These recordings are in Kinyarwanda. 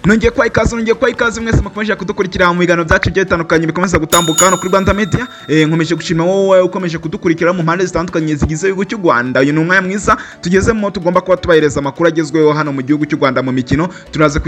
Nongeye kubaha ikaze mwese mukomeje kudukurikira mu biganiro byacu bigiye bitandukanye bikomeza gutambuka hano kuri Rwanda Media. Nkomeje gushima wowe ukomeje kudukurikira mu mpande zitandukanye zigize igihugu cy'u Rwanda. Uyu ni umwanya mwiza tugezemo, tugomba kuba tubahereza amakuru agezweho hano mu gihugu cy'u Rwanda mu mikino. Turaza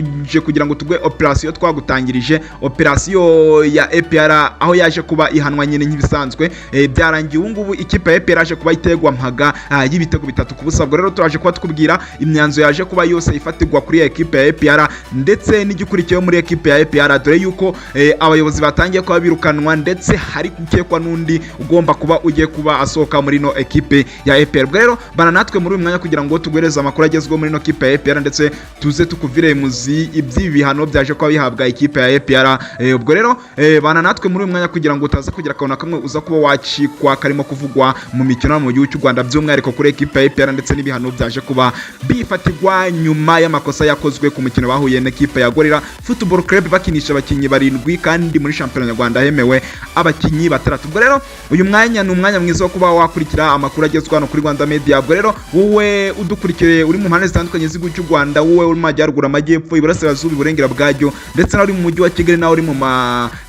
kugira ngo tugwe operasiyo twagutangirije, operasiyo ya APR, aho yaje kuba ihanwa nyine nk'ibisanzwe. Byarangiye ubu ngubu ikipe ya APR yaje kuba itegwa mpaga y'ibitego 3-0. Ubwo rero turaje kuba tukubwira imyanzuro yaje kuba yose ifatirwa kuri ekipe ya APR ndetse n'igikurikiyeho muri ekipe ya APR, dore yuko abayobozi batangiye kuba birukanwa, ndetse hari gukekwa n'undi ugomba kuba ugiye kuba asohoka muri ino ekipe ya APR. Ubwo rero bana natwe muri uyu mwanya kugira ngo tuguhereze amakuru agezweho muri ino kipe ya APR, ndetse tuze tukuvire muzi iby'ibi bihano byaje kuba bihabwa ikipe ya APR. Ubwo rero bana natwe muri uyu mwanya kugira ngo utaza kugira akantu na kamwe uza kuba wacikwa karimo kuvugwa mu mikino mu gihugu cy'u Rwanda, by'umwihariko kuri ekipe ya APR, ndetse n'ibihano byaje kuba bifatirwa nyuma y'amakosa yakozwe ku mukino bahuye n'ekipe ya Gorilla Football Club, bakinisha abakinnyi barindwi kandi muri shampiyona nyarwanda hemewe abakinnyi batandatu. Ubwo rero uyu mwanya ni umwanya mwiza wo kuba wakurikira amakuru agezweho hano kuri Rwanda Media. Ubwo rero wowe udukurikiye uri mu mpande zitandukanye z'igihugu cy'u Rwanda, wowe uri mu majyaruguru, amajyepfo, iburasirazuba, iburengera bwaryo, ndetse nawe uri mu mujyi wa Kigali,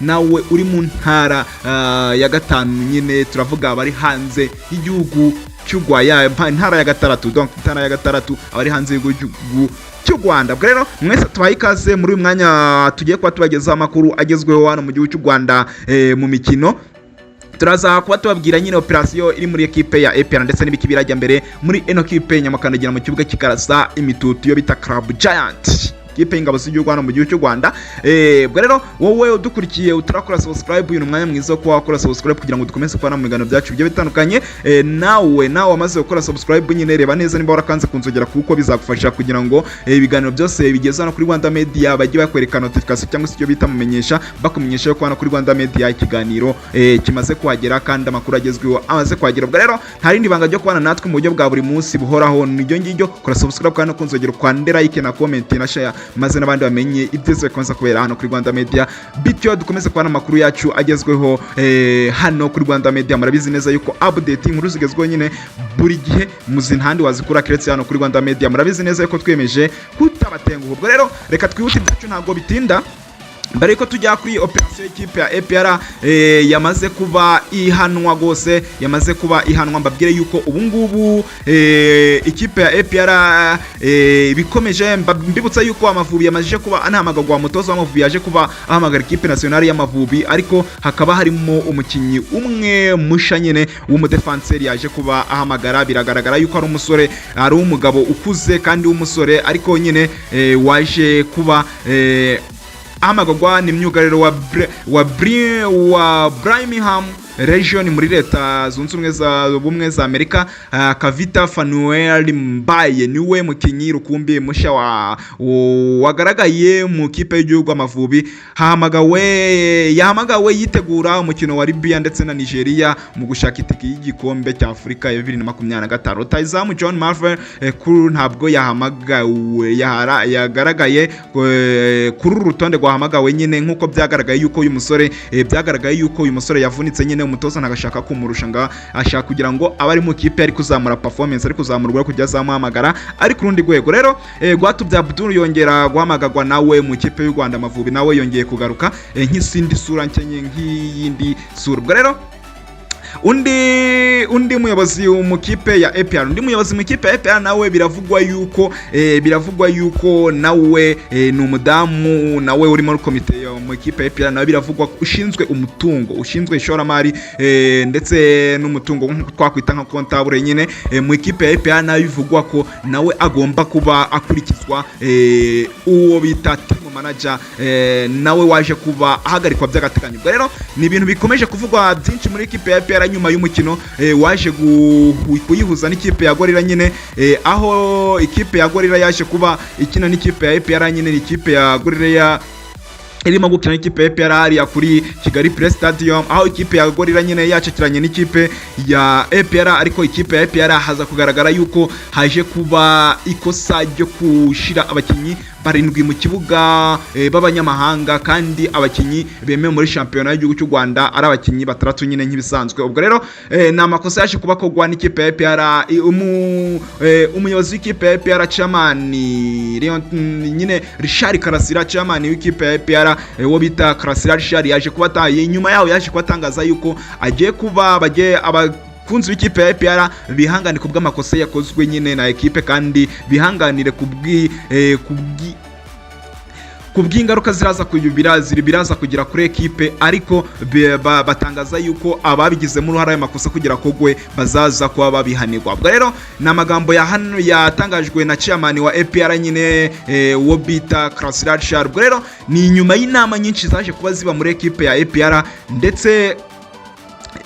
nawe uri mu ntara ya gatanu nyine, turavuga abari hanze y'igihugu cy'u Rwanda, intara ya gatandatu, donc intara ya gatandatu, abari hanze y'igihugu cy'u Rwanda. Ubwo rero mwese tubaye ikaze muri uyu mwanya tugiye kuba tubagezaho amakuru agezweho hano mu gihugu cy'u Rwanda mu mikino. Turaza kuba tubabwira nyine operasiyo iri muri ekipe ya APR ndetse n'ibiki birajya mbere muri eno kipe nyamakandagira mu kibuga kikarasa imitutu yo bita Club Giant, ikipe y'ingabo z'igihugu hano mu gihugu cy'u Rwanda. Ubwo rero wowe udukurikiye utarakora subscribe, uyu ni umwanya mwiza wo kuba wakora subscribe kugira ngo dukomeze kubana mu biganiro byacu bigiye bitandukanye. Nawe wamaze gukora subscribe nyine, reba neza niba warakanze ku nzogera, kuko bizagufasha kugira ngo ibiganiro byose bigeze hano kuri Rwanda Media bajye bakwereka notification cyangwa se icyo bita mumenyesha, bakumenyesha yuko hano kuri Rwanda Media ikiganiro kimaze kuhagera kandi amakuru agezweho amaze kuhagera. Ubwo rero nta rindi banga ryo kubana natwe mu buryo bwa buri munsi buhoraho, niryo ngiryo: kora subscribe kandi no ku nzogera, ukande like na comment na share, maze n'abandi bamenye ibyiza bikomeza kubera hano kuri Rwanda Media, bityo dukomeze kubona amakuru yacu agezweho hano kuri Rwanda Media. Murabizi neza yuko update, inkuru zigezweho nyine buri gihe muzi ntandi wazikura keretse hano kuri Rwanda Media. Murabizi neza yuko twiyemeje kutabatenguha. Ubwo rero reka twihute, ibyacu ntabwo bitinda. Mbere yuko tujya kuri operasiyo y'ikipe ya APR yamaze kuba ihanwa rwose, yamaze kuba ihanwa, mbabwire yuko ubu ngubu ikipe ya APR bikomeje. Mbibutsa yuko Amavubi yamaze kuba anahamagarwa, umutoza w'Amavubi yaje kuba ahamagara ikipe nationale y'Amavubi, ariko hakaba harimo umukinnyi umwe musha nyine w'umudefanseri yaje kuba ahamagara. Biragaragara yuko ari umusore, ari umugabo ukuze kandi w'umusore, ariko nyine waje kuba ahamagarwa ni myugariro wa Birmingham Region muri Leta Zunze Ubumwe za Amerika, Kavita Fanuel Mbaye. Niwe mukinnyi rukumbi mushya wagaragaye mu kipe y'igihugu Amavubi. Hahamagawe, yahamagawe yitegura umukino wa Libya ndetse na Nigeria mu gushaka itike y'igikombe cya Afurika ya 2025. Rutahizamu John Marvel kuru ntabwo yahamagawe, yagaragaye kuri uru rutonde rwahamagawe nyine, nk'uko byagaragaye yuko uyu musore yavunitse nyine. Umutoza ntagashaka kumurusha, ngo ashaka kugira ngo abe ari mu kipe ari kuzamura performance, ari kuzamura urwego, kujya azamuhamagara ari ku rundi rwego. Rero Rwatubyaye Abdul yongera guhamagarwa nawe mu kipe y'u Rwanda Amavubi, nawe yongeye kugaruka nk'isindi sura nshya, nk'iyindi sura. Ubwo rero undi muyobozi mu kipe ya APR, undi muyobozi mu kipe ya APR nawe biravugwa yuko nawe ni umudamu, nawe uri muri komite yo mu kipe ya APR, nawe biravugwa ushinzwe umutungo, ushinzwe ishoramari ndetse n'umutungo, nk'uko twakwita nka comptable nyine mu ikipe ya APR, nawe bivugwa ko nawe agomba kuba akurikizwa, uwo bita team manager, nawe waje kuba ahagarikwa by'agateganyo. Ubwo rero ni ibintu bikomeje kuvugwa byinshi muri ikipe ya APR nyuma y'umukino waje kuyihuza n'ikipe ya Gorilla nyine, aho ikipe ya Gorilla yaje kuba ikina n'ikipe ya APR nyine. Ni ikipe ya Gorilla ya irimo gukina n'ikipe ya APR hariya kuri Kigali Play Stadium, aho ikipe ya Gorilla nyine yacakiranye n'ikipe ya APR, ariko ikipe ya APR haza kugaragara yuko haje kuba ikosa ryo kushira abakinnyi barindwi mu kibuga b'abanyamahanga, kandi abakinnyi bemewe muri shampiyona y'igihugu cy'u Rwanda ari abakinnyi batandatu nyine nk'ibisanzwe. Ubwo rero ni amakosa yaje kuba akorwa n'ikipe ya APR. Umuyobozi w'ikipe ya APR, chairman Leon, nyine Richard Karasira, chairman w'ikipe ya APR, wo bita Karasira Richard, yaje kuba ataye nyuma yaho yaje kuba atangaza yuko agiye kuba bagiye abakunzi b'ikipe ya APR bihangane ku bw'amakosa yakozwe nyine na ekipe, kandi bihanganire ku bw'ingaruka ziraza kuyubira ziri biraza kugera kuri ekipe. Ariko batangaza yuko ababigizemo uruhare ayo makosa kugira kogwe bazaza kuba babihanirwa. Ubwo rero ni amagambo ya hano yatangajwe na chairman wa APR nyine, wo bita Karasira Richard. Ubwo rero ni nyuma y'inama nyinshi zaje kuba ziba muri ekipe ya APR, ndetse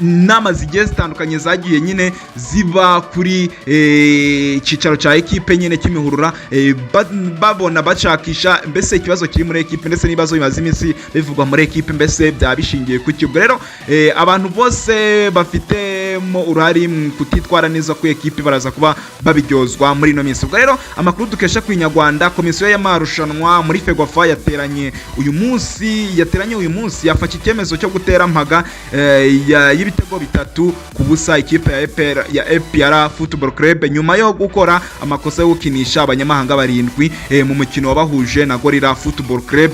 inama zigiye zitandukanye zagiye nyine ziba kuri icyicaro cya ekipe nyine Kimihurura, babona bashakisha mbese ikibazo kiri muri ekipe, ndetse n'ibibazo bimaze iminsi bivugwa muri ekipe, mbese byaba bishingiye ku ki. Ubwo rero abantu bose bafitemo uruhare mu kutitwara neza ku ekipe baraza kuba babiryozwa muri ino minsi. Ubwo rero amakuru dukesha ku Inyarwanda, komisiyo y'amarushanwa muri FEGWAFA yateranye uyu munsi yafashe icyemezo cyo gutera mpaga y'ibitego 3-0 ikipe ya APR, ya APR Football Club, nyuma yo gukora amakosa yo gukinisha abanyamahanga barindwi mu mukino wabahuje na Gorilla Football Club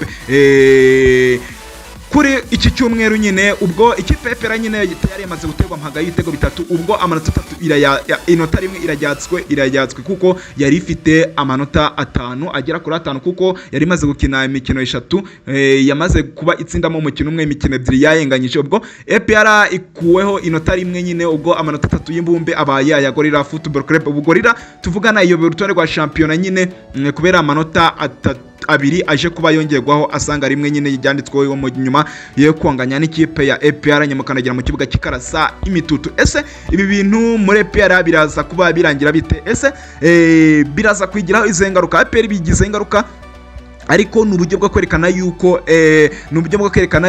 kuri iki cyumweru nyine. Ubwo ikipe ya APR nyine yari yamaze guterwa mpaga y'ibitego 3, ubwo amanota 3 inota 1 irajyatswe, kuko yari ifite amanota 5 agera kuri 5, kuko yari imaze gukina imikino 3, yamaze kuba itsindamo umukino umwe, imikino 2 yayenganyije. Ubwo APR ikuweho inota 1 nyine, ubwo amanota 3 y'imbumbe abaye aya Gorilla Football Club. Ubu Gorilla tuvugana iyobora urutonde rwa shampiyona nyine, kubera amanota 3 2 aje kuba yongerwaho asanga 1 nyine ryanditsweho mu nyuma yo kunganya n'ikipe ya APR nyamukandagira mu kibuga kikarasa imitutu. Ese ibi bintu muri APR biraza kuba birangira bite? Ese biraza kwigiraho izihe ngaruka? APR bigize ingaruka, ariko ni uburyo bwo kwerekana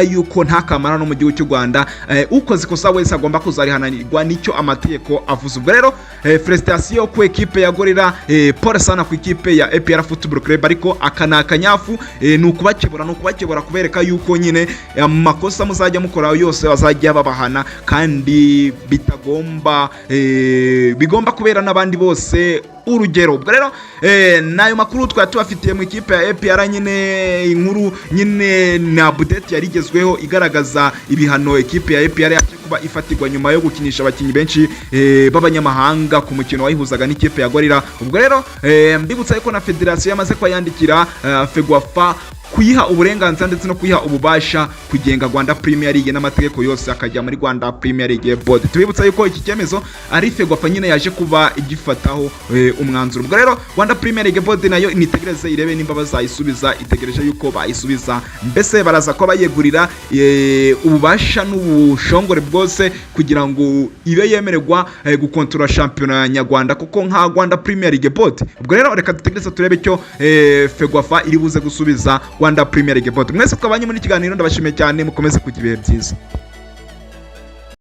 yuko nta kamara no mu gihugu cy'u Rwanda, ukoze ikosa wese agomba kuzarihanirwa nicyo amategeko avuze. Ubwo rero félicitations ku ekipe ya Gorilla, pole sana ku ikipe ya APR Football Club. Ariko aka ni akanyafu, ni ukubakebura kubereka yuko nyine amakosa muzajya mukora yose bazajya babahana, kandi bitagomba bigomba kubera n'abandi bose urugero. Ubwo rero n'ayo makuru twari tubafitiye mu ikipe ya APR nyine, inkuru nyine na update yari igezweho igaragaza ibihano ikipe ya APR yaje kuba ifatirwa nyuma yo gukinisha abakinnyi benshi b'abanyamahanga ku mukino wayihuzaga n'ikipe ya Gorilla. Ubwo rero mbibutsa yuko na federasiyo yamaze kuba yandikira FEGWAFA kuyiha uburenganzira ndetse no kuyiha ububasha kugenga Rwanda Premier League, n'amategeko yose akajya muri Rwanda Premier League Board. Tubibutsa yuko iki cyemezo ari FEGWAFA nyine yaje kuba igifataho umwanzuro. Ubwo rero Rwanda Premier League Board nayo nitegereze irebe nimba bazayisubiza, itegereje yuko bayisubiza, mbese baraza kuba bayegurira ububasha n'ubushongore bwose kugira ngo ibe yemererwa gukontorora shampiyona nyarwanda kuko nka Rwanda Premier League Board. Ubwo rero reka dutegereze turebe icyo FEGWAFA iri buze gusubiza Rwanda Premier League Board. Mwese twabanye muri kiganiro, ndabashimiye cyane, mukomeze kugira ibihe byiza.